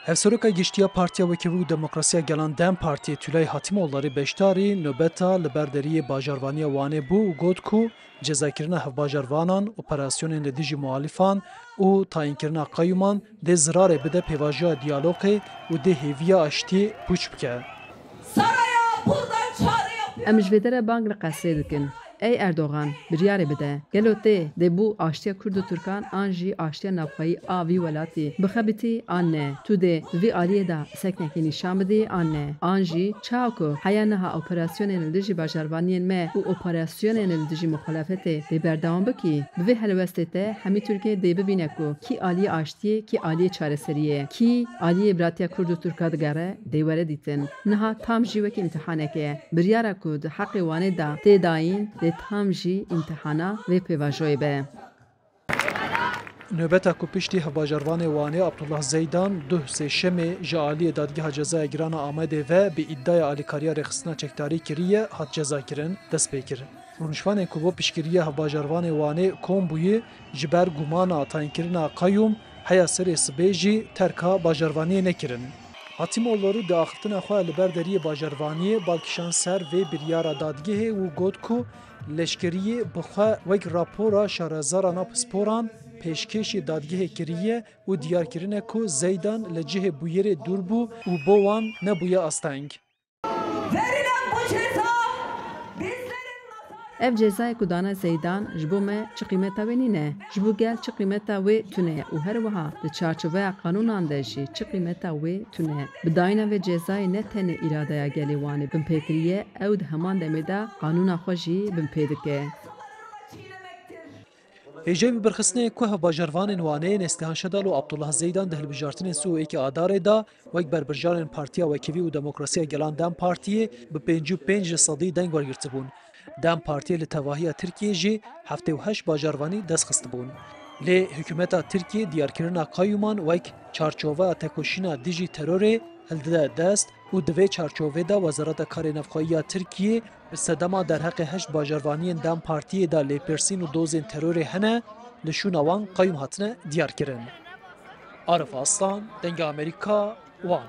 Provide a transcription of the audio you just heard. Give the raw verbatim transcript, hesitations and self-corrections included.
Hevseroka Giştî ya Partiya Wekîfî û Demokrasiya Gelan DEM Partiyê Tülay Hatîmoğulları beşdarî nobeta li ber deriyê bajarvaniya Wanê bû û got ku cezakirina hevbajarvanan, operasyonên li dijî muhalîfan û tayînkirina qeyûman dê zirarê bide pêvajoya diyalogê û dê hêviya aştiyê pûç bike. Saraya buradan çağrı yapıyorum. Em ji vê dere bang li qesrê dikin. Ey Erdogan, biryarê bide. Gelo tê dê bo aştiya Kurd û Tirkan an jî aştiya navxweyî a vî welatî bixebitî an ne? Tu dê bi vî aliyê de seknekê nîşan bidî an ne? An jî çawa ku heya niha operasyonên li dijî bajarvaniyên me û operasyonên li dijî muxalefetê dê berdewam bikî, bi vê helwestê te hemî Tirkiye dê bibîne ku kî aliyê aştiyê, kî aliyê çareseriyê, kî aliyê biratiya Kurd û Tirka digere, dê were dîtin. Niha tam jî wekî îmtihaneke. Biryara ku di heqê Wanê de tê dayîn, dê tam jî îmtihana vê pêvajoyê be. Nobeta ku piştî hevbajarvanê Wanê Abdullah Zeydan duh sêşemê ji aliyê Dadgeha Cezaya Giran a Amedê ve bi îdaya alîkariya rêxistina çekdarî kiriye, hat cezakirin, dest pê kir. Rûnişvanên ku bo piştgiriya hevbajarvanê Wanê kom bûyî, ji ber gumana tayînkirina qeyûm, heya serê sibê jî terka bajarvaniyê nekirin. Hatîmoğulları di axiftina xwe li ber deriyê bajarvaniyê bal kişand ser vê biryara dadgehê û got ku leşkeriyê bi xwe wek rapora şarezarana pisporan pêşkêşî dadgehê kiriye û diyar kirine ku Zeydan li cihê bûyerê dûr bû û bo wan nebûye asteng. Verilen bu ceza bizlerin nazarında. Ev cezayê ku dane Zeydan ji bo me çi qîmeta wê nîne? Ji bo gel çi qîmeta wê tune ye û her wiha di çarçoveya qanûnan de jî çi qîmeta wê tune ye? Bi dayîna vê cezayê ne tenê îradeya gelê Wanê binpê kiriye, ew di heman demê de qanûna xwe jî binpê dike. Hêjayî bi birxistinê ku hevbajarvanên Wanê Neslihan Şedal û Abdullah Zeydan di hilbijartinên sih û êkê Adarê de wek berbijarên Partiya Wekîfî û Demokrasiya Gelan DEM Partiyê bi pêncî û pênc li sedî deng wergirtibûn. DEM Partiyê li tevahiya Tirkiyê jî heftê û heşt bajarvanî dest xistibûn. Lê hikûmeta Tirkiyê diyarkirina qeyûman wek çarçoveya tekoşîna dijî terorê hildide dest û di vê çarçovê de Wezareta Karê Navxweyî ya Tirkiyê bi sedema derheqê heşt bajarvaniyên DEM Partiyê de lêpirsîn û dozên terorê hene, li şûna wan qeyûm hatine diyarkirin. Arif Aslan, Dengê Amerîka, Wan.